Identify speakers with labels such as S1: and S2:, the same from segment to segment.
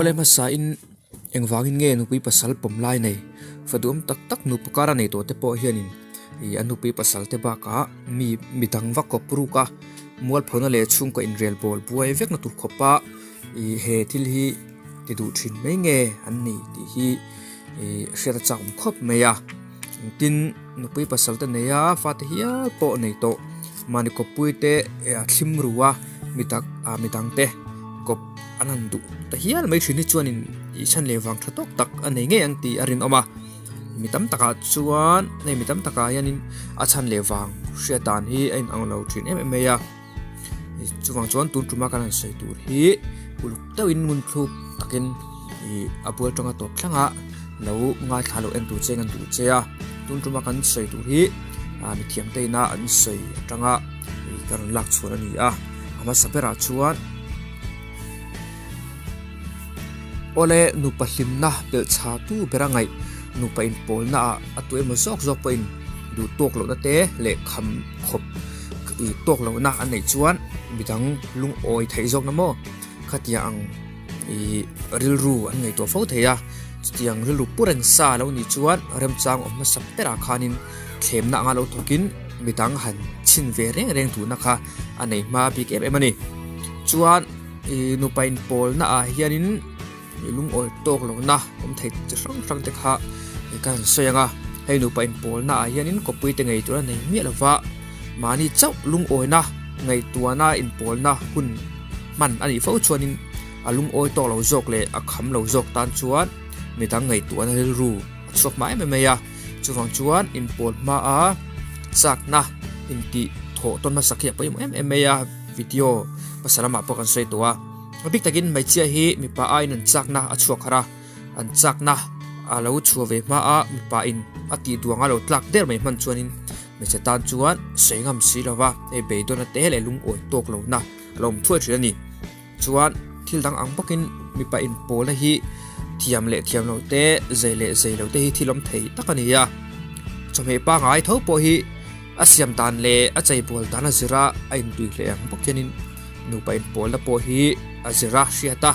S1: Awle hmasa in engvangin nge nupui pasal pawm lai nei fa duhawm tak tak nupa kara nei tawh te pawh hianin ih an nupui pasal te bakah mi midang va kawp ruk a mualphona leh chhungkaw inrel bawl buai vek na tur khawpa ih he thil hi ti duh thin mai nge an ni tih hi ih hriat a chak awm khawp mai a tin nupui pasal te nei a fate hial pawh nei tawh mahni kawppui te a thlim ru a mi tak ah midang te kawp an han duh ta hial mai thin hi chuanin ih chhan leh vang tha tawk tak a nei ngei ang tih a rinawm a mi tam takah chuan hei mi tam takah hianin a chhan leh vang hriat dan hi a inang lo thin em em mai a. Chuvang chuan tun tuma kan han sawi tur hi uluk deuhin ngun thluk takin ih a bual tanga tawp thlanga lo ngaithla lo en tur che ngan duh che a tun tuma kan sawi tur hi ah mithiam te ina an sawi atanga ih ka rawn lak chhuan a ni a a hmasa berah chuan awle nupa hlimna belh chha tu bera ngaih nupa inpawlna ah a tu emaw zawk zawk pawhin duh tawk lohna te leh kham khawp. Ih tawk lohna an neih chuan midang lungawi theih zawk na maw khatiang ang ih rilru an ngaihtuah fo thei a chutiang rilru pu reng sa lo nih chuan remchang awm hmasa berah khanin thlemna anga lo thawkin midang han chhin ve reng reng duhna kha a nei hma bik em em a ni chuan ih nupa inpawlna ah hianin ih lungawi tawk lohna awm thei chi hrang hrang te kha ka han sawi ang a hei nupa inpawlna ah hianin kawppui te ngei tur a nei miah lova mahni chauh lungawina ngaihtuahna inpawlna hun hman a nih fo chuanin a lungawi tawk lo zawk leh a kham lo zawk tan chuan midang ngaihtuahna rilru a chhuak hma em em mai a chuvang chuan inpawl hmaa chakna intih thawh tawn hmasak hi a pawimawh em em mai a video hmasa lamah pawh kan sawi tawh a. A bik takin hmeichhia hi mipa aiin an chakna a chhuak harh a, an chakna a lo chhuah ve hma a mipa in a tih duang a lo tlak der mai hman chuanin hmeichhe tan chuan sawi ngam si lova hei beidawn te leh lungawi tawk lohna a lo awm thuai thin a ni. Chuan thil dang ang bawkin mipa inpawlna hi thiam leh thiam loh te zei leh zei loh te hi thil awm thei tak a ni a, chawhmeh pangngai tho pawh hi a siam dan leh a cheibual dan a zira a intui hle ang bawk hianin Nupa inpawlna pawh hi a zir a hriat a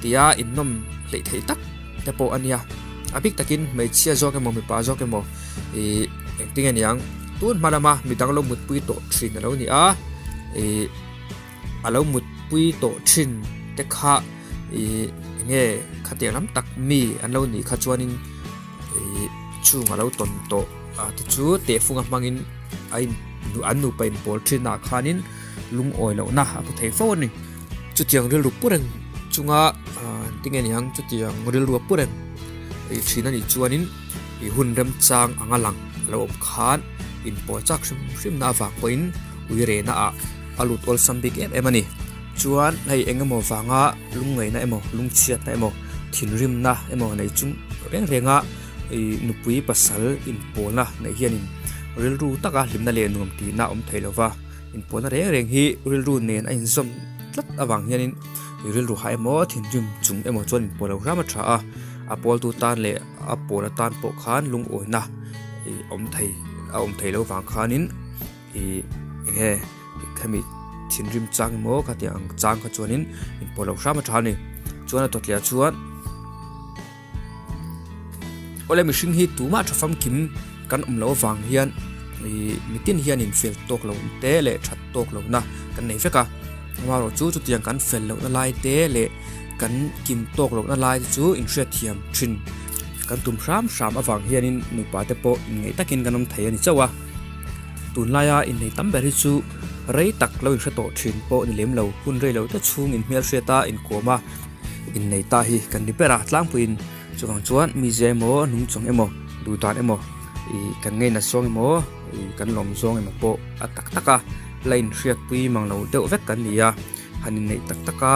S1: tia innawm hleih theih tak te pawh a nia. A bik takin hmeichhia zawk emaw mipa zawk emaw ih engtin nge niang tun hma lama midang lo mutpui tawh thin a lo ni a ih a lo mutpui tawh thin te kha ih enge khatiang lam tak mi an lo nih kha chuanin ih chung a lo tawn tawh a te chu tehfunga hmangin a in an nupa inpawl thin ah khanin. Lungawi lohna a hmu thei fo a ni. Chutiang rilru pu reng chunga tinge niang chutiang rilru a pu reng ih thin a nih chuanin ih hun remchang anga lang a lo awm khan inpawl chak hrim hrim na avang pawhin ui rehna ah a lut awlsam bik em em a ni. Chuan hei eng emaw vanga lungngaihna emaw lungchhiatna emaw thinrimna emaw nei chung reng renga ih nupui pasal inpawlna neih hianin rilru taka hlimna leh nuam tihna a awm thei lova. Inpawlna reng reng hi rilru nen a inzawm tlat avang hianin rilru hah emaw thinrim chung emaw chuan inpawl lo hram a tha a, a pawltu tan leh a pawl atan pawh khan lungawina ih awm thei a awm thei lo vang khanin ih eng nge khami thinrim chang emaw khatiang ang chang kha chuanin inpawl lo hram a tha a ni. Chuan a tawtliah chuan Awle mihring hi tumah tha famkim kan awm loh avang hian ih mitin hian in fel tawk lo te leh that tawk lohna kan nei vek a amaherawh chu chutiang kan fel lohna lai te leh kan kim tawk lohna lai te chu inhriatthiam thin kan tum hram hram avang hianin nupa te pawh inngeih takin kan awm thei a ni chauh a tunlaia innei tam ber hi chu rei tak lo inhre tawh thin pawh ni lem lo hun rei lo te chhung inhmelhriat a inkawm a. Innei ta hi kan ni ber a tlangpuiin chuvang chuan mizia emaw nungchawng emaw duhdan emaw ih kan ngainat zawng emaw ih kan lawm zawng emaw pawh a tak tak a la inhriatpui mang lo deuh vek kan ni a han inneih tak tak a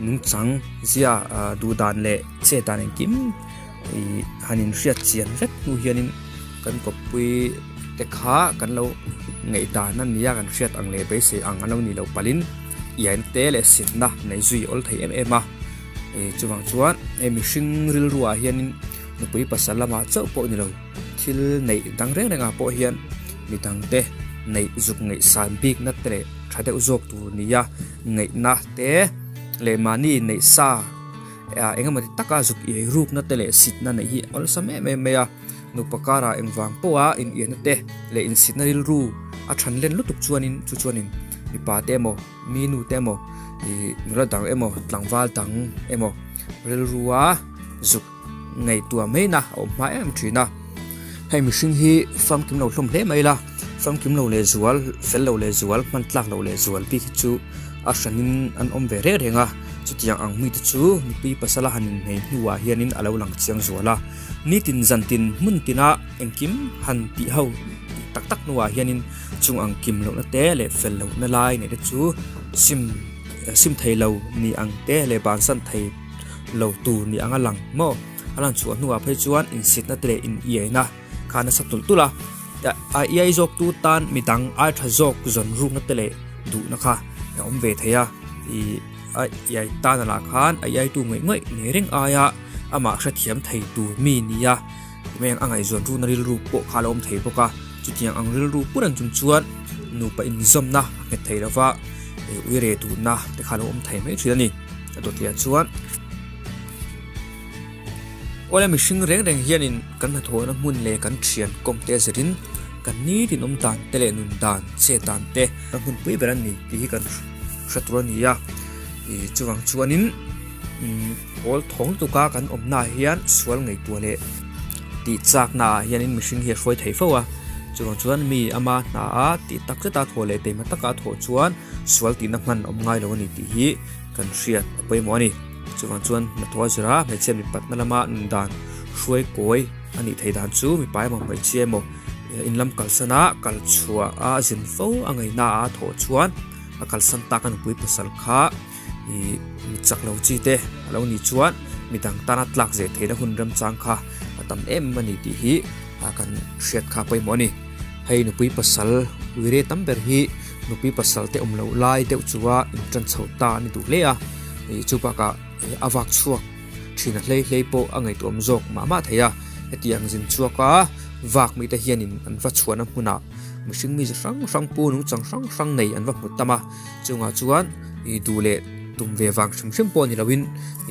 S1: nungchang zia ah duhdan leh chet dan engkim ih han inhriat chian vek hnu hianin kan kawppui te kha kan lo ngaihdan a nia kan hriat ang leh beisei ang an lo nih loh palhin. Iain te leh sitna nei zui awl thei em em a ih chuvang chuan hei mihring rilru ah hianin nupui pasal lamah chauh pawh ni lo thil neih dang reng reng ah pawh hian midang te neih zuk ngaihsan bikna te leh tha deuh zawk tur nia ngaihna te leh mahni neih sa. Eng emaw ti taka zuk iai rukna te leh sitna neih hi awlsam em em mai a, nupa karah engvang pawha in iahna te leh insitna rilru a than len lutuk chuanin chu chuanin mipa te emaw mi nu te emaw ih nula dang emaw tlangval dang emaw rilrua zuk ngaihtuah maina a awm hma em thin a, hei mihring hi famkim lo hlawm hle mai la, famkim lo leh zual fel lo leh zual hman tlak lo leh zual bik hi chu a hranin an awm ve reng reng a, chutiang ang mite chu nupui pasal a han inhmei hnuah hianin a lo lang chiang zual a, nitin zantin hmun tina engkim han tih ho tih tak tak hnuah hianin chung ang kim lohna te leh fel lohna lai neih te chu sim sim thei lo ni ang te leh bansan thei. lo tur ni anga lang maw? A lan chhuah hnuah phei chuan insitna te leh in iaina kha nasa tulh tulh a, a iai zawk tu tan midang ai tha zawk zawn rukna te leh duhna kha a awm ve thei a, ih a iai tan alah khan a iaitu ngawih ngawih nei reng aia amah hrethiam thei tur mi nia meng a ngaihzawn rukna rilru pawh kha a lo awm thei bawk a, chutiang ang rilru pur ang chung chuan nupa inzawmna a nghet thei lova uire duhna te kha a lo awm thei mai thin a ni. A dawtliah chuan Awle mihring reng reng hianin kan hnathawhna hmun leh kan thian kawm te zirin kan nitin awm dan te leh nun dan chet dan te kan hmunpui ber a ni tih hi kan hre tur a ni a. Ih chuvang chuanin umm awl thawng lutuk a kan awmnaah hian sual ngaihtuah leh tih chaknaah hianin mihring hi a hruai thei fo a. Chuvang chuan mi ama hna a tih tak zeta thawh leh teima taka thawh chuan sual tihna hman awm ngai lo a ni tih hi kan hriat a pawimawh a ni. Chuvang chuan hnathawh a zir a, hmeichhia mipatna lama nun dan hruai kawi a nih theih dan chu mipa emaw hmeichhia emaw inlam kalsan a kal chhuah a zin fo a ngaihna a thawh chuan a kalsan tak a nupui pasal kha ih mi chak lo chi te a lo nih chuan midang tana tlak zeh theihna hun remchang kha a tam em a ni tih hi kan hriat kha a pawimawh a ni. Hei nupui pasal uire tam ber hi nupui pasal te awm loh lai deuh chu a intan chho ta a ni duh hle a, ih chu bakah a vak chhuak thin a hlei hlei pawh a ngaihtuahawm zawk mah mah thei a, hetiang zin chhuak a vak mite hianin an va chhuahna hmunah mihring mi chi hrang hrang pu nungchang hrang hrang nei an va hmu tam a, chungah chuan ih duh leh tum ve vang hrim hrim pawh ni loin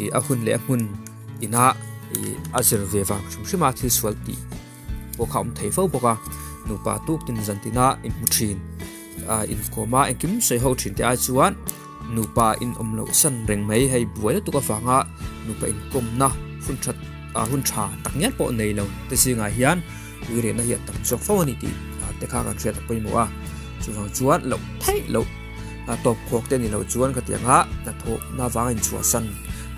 S1: ih a hun leh a hmun inah ih a zir ve vang hrim hrim a thil sual tih. pawh kha a awm thei fo bawk a, nupa tuk tin zan tina inhmu thin ah inkawm a engkim sawi ho thin te ai chuan nupa inawm loh san reng mai hei buai lutuk avanga nupa inkawmna hun that ah hun tha tak ngial pawh nei lo te zingah hian uirehna hi a tam chhuak fo a ni tih te kha kan hriat a pawimawh a, chuvang chuan loh theih loh a tawp khawk te ni loh chuan ka ti ang a hnathawhna avanga inchhuahsan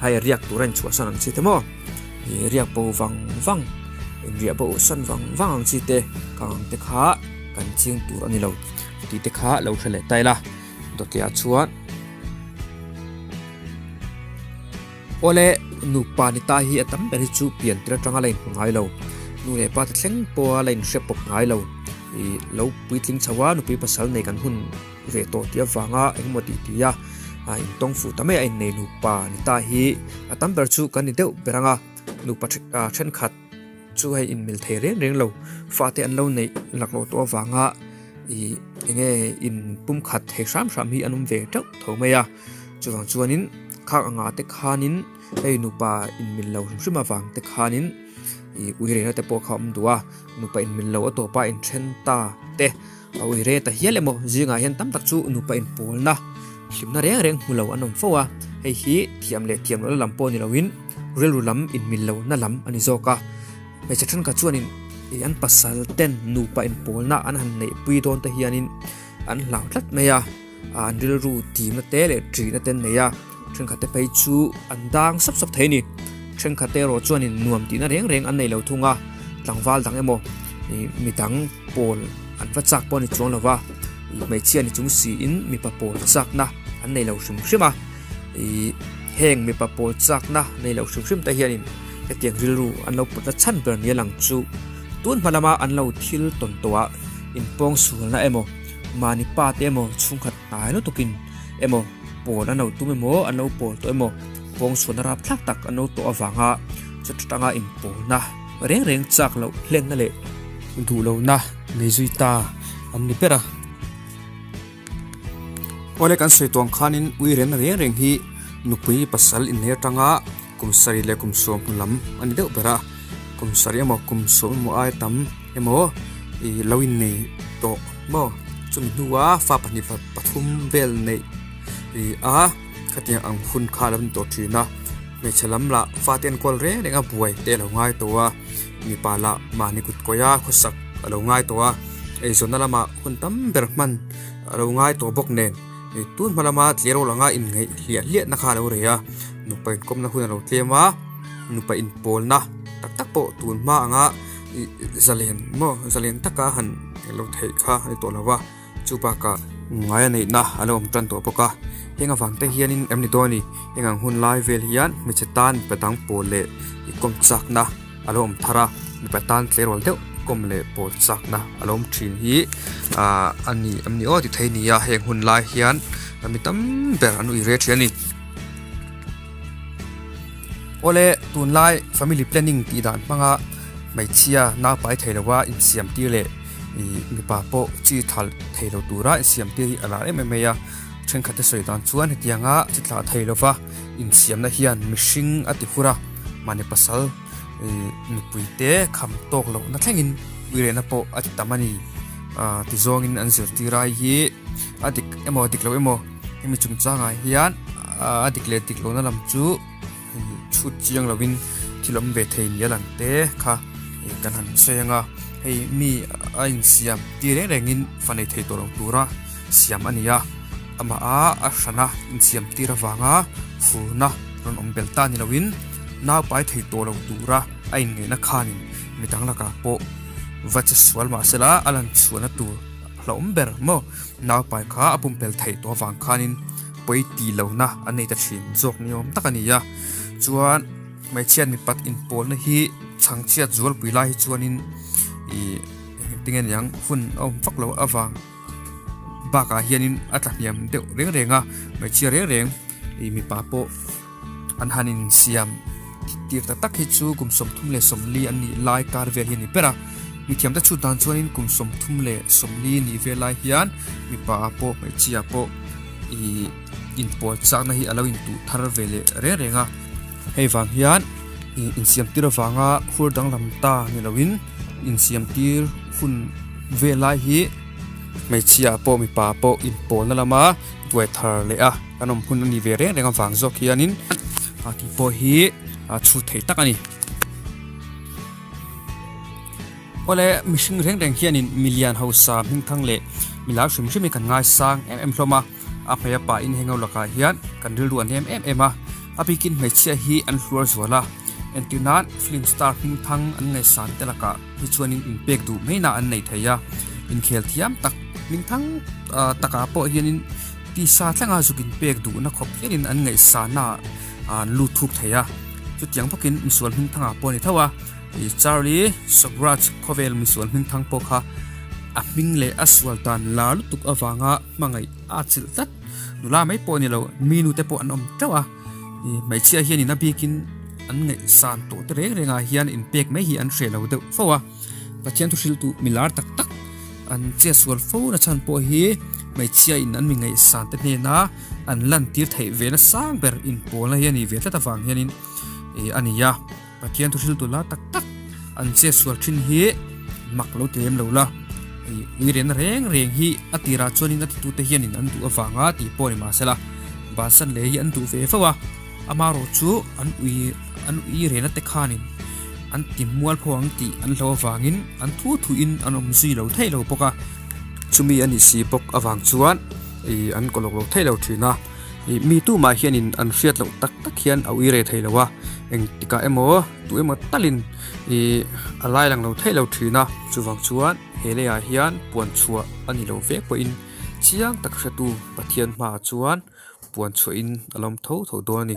S1: hei riak tura inchhuahsan ang chi te maw. Ih riak bo vang vang inriah bo san vang vang ang chi te kang te kha kan ching tur a ni lo tih te kha lo hre leh ta ila dawtliah chuan awle nupa ni ta hi a tam ber hi chu pian tir atanga la inhmu ngai lo nu leh pa te thleng pawha la inhre pawp ngai lo ih lo puitling chho a nupui pasal nei kan hun ve tawh tih avanga engemaw tih tih a a intawng fuh ta mai a innei nupa ni ta hi a tam ber chu kan ni deuh ber ang a nupa thenkhat chu hei inmil thei reng reng lo fate an lo neih laklawh tawh avanga ih enge in pumkhat thei hram hram hi an awm ve teuh tho mai a chuvang chuanin khak anga te khanin hei nupa inmil lo hrim hrim avang te khanin ih uirena te pawh kha a awm duh a nupa inmil lo a tawpa inthen ta te. A ui re ta hial emaw zingah hian tam tak chu nupa inpawlna hlimna reng reng hmu lo an awm fo a, hei hi thiam leh thiam lohna lam pawh ni loin rilru lam inmil lohna lam a ni zawk a. Hmeichhe thenkhat chuanin ih an pasal ten nupa inpawlna an han neihpui dawn te hianin an hlau tlat mai a, an rilru timna te leh ṭihna te an nei a, thenkhat te phei chu an dang sap sap thei a ni. Thenkhat te erawh chuanin nuam tihna reng reng an nei lo thung a, tlangval dang emaw ih midang pawl an va chak pawh a ni chuang lo va, ih hmeichhia ni chung siin mipa pawl chakna an nei lo hrim hrim a, ih heng mipa pawl chakna nei lo hrim hrim te hianin hetiang rilru an lo putna chhan ber nia lang chu tun hma lama an lo thil tawn tawh ah inpawng sualna emaw mahni pa te emaw chhungkhat hnai lutukin emaw pawl an lo tum emaw an lo pawl tawh emaw pawng sualna rapthlak tak an lo tawh avanga chuta tanga inpawlna reng reng chak loh hlenna leh duh lohna nei zui ta an ni ber a. Awle kan sawi tawng khanin ui renna reng reng hi nupui pasal inlei atanga. Kum sarih leh kum sawm hnu lam a ni deuh ber a, kum sarih emaw kum sawm emaw ai tam emaw ih lo innei tawh maw chumi hnua fa pahnih pathum vel neih ih a khatiang ang hun kha a lo ni tawh thin a, hmeichhe lam lah fate enkawl reng reng a buai te a lo ngai tawh a, mipa lah mahni kut kawih a khawsak a lo ngai tawh a, eizawnna lamah hun tam ber hman a lo ngai tawh bawk nen. Hei tun hma lama tleirawl anga inngaih hliah hliah na kha a lo rei a, nupa inkawmna hun a lo tlem a, nupa inpawlna tak tak pawh tun hma anga ih zalen maw zalen taka han lo theih kha a ni tawh lo va, chu bakah ngai a neihna a lo awm tan tawh bawk a, heng avang te hianin em ni dawn a ni, heng ang hun lai vel hian hmeichhe tan mipa dang pawl leh inkawm chakna a lo awm thar a, mipa tan tleirawl deuh kawm leh pawl chakna a lo awm thin hi ahh a ni em ni aw ti thei nia heng hun lai hian mi tam ber an ui rel thin a ni. Awle tunlai family planning tih dan hmanga hmeichhia naupai thei lova insiam tir leh ih mipa pawh chi thal thei lo tura insiam tir hi a lar em em mai a, thenkhat te sawi dan chuan hetianga chi thlah thei lova insiamna hian mihring a ti hur a, mahni pasal ih nupui te kham tawk lohna thlengin uirehna pawh a ti tam a ni ah ti zawngin an zirtir ai hi a dik emaw dik lo emaw hemi chungchangah hian a dik leh dik lohna lam chu chhut chiang lovin thil awm ve thei ni a lang te kha ih kan han sawi ang a hei mi a insiam ti reng rengin fa nei thei tawh lo tura siam a ni a amah a a hrana insiam tir avanga furna rawn awm bel ta ni loin naupai thei tawh lo tura a inngeihna khanin midang lakah pawh va che sual mah sela a lan chhuahna tur hlauhawm ber maw naupai kha a pumpel theih tawh avang khanin pawi tih lohna a nei ta thin zawk ni awm tak a ni a chuan hmeichhia mipat inpawlna hi chhangchhiat zualpui lai hi chuanin ih engtin nge niang hun a awm vak loh avang bakah hianin a tla hniam deuh reng reng a hmeichhia reng reng ih mipa pawh an han insiam tir ta tak hi chu kum 34 an nih lai kar vel hi a ni ber a mithiam te chhut dan chuanin kum 34 nih vel lai hian mipa pawh hmeichhia pawh ih inpawl chakna hi a lo intuh thar ve leh reng reng a hei vang hian ih insiam tir avanga hur danglam ta ni loin insiam tir hun vel lai hi hmeichhia pawh mipa pawh inpawlna lama duai thar leh a kan awm hun a ni ve reng reng avang zawk hianin a tih pawh hi a chhut thei tak a ni. Awle mihring reng reng hianin milian hausa hmingthang leh milar hrim hrim hi kan ngaisang em em hlawm a, a hmei a pahin heng ho lakah hian kan rilru an nem em em a, a bikin hmeichhia hi an hluar zual a, entir nan film star hmingthang an ngaihsan te lakah hi chuanin inpek duh mai na an nei thei a, inkhel thiam tak hmingthang takah pawh hianin tisa thlanga zuk inpek duhna khawp hianin an ngaihsana an lut thuk thei a, chutiang bawkin misual hmingthangah pawh a ni tho a. Ih Charlie Sobhraj khawvel misual hmingthang pawh kha a hming leh a sual dan lar lutuk avanga hmangaih a chilh tlat. Nula mai pawh a ni lo, mi nute pawh an awm teuh a. Ih hmeichhia hianin a bikin an ngaihsan tawh te reng rengah hian inpek mai hi an hreh lo deuh fo a. Pathian thu hrilh duh mi lar tak tak an che sual fo na chhan pawh hi hmeichhia in an mi ngaihsan te hnena an lantir theih ve na sang ber inpawlna hi a nih ve tlat avang hianin ih a ni a. Pathian thu hriltu la tak tak an che sual thin hi mak lo ti lem lo la ih uirena reng reng hi a tirah chuanin a titute hianin an duh avanga tih pawh a ni mahsela bansan leh hi an duh ve fo a amaherawh chu an ui an uirena te khanin an ti mual pho ang tih an hlo avangin an thu thuin an awm zui lo theih lo bawk a chumi a nih si bawk avang chuan ih an kawlawk lo theih lo thin a. Ih mi tumah hianin an hriat loh tak tak hian a ui rei thei lo a, engtikah emaw tu emaw talin ih a lai lang lo theih lo thin a, chuvang chuan he leiah hian puan chhuah a ni lo vek pawhin chiang tak hretu Pathian hmaah chuan puan chhuahin a lawm tho tho dawn a ni.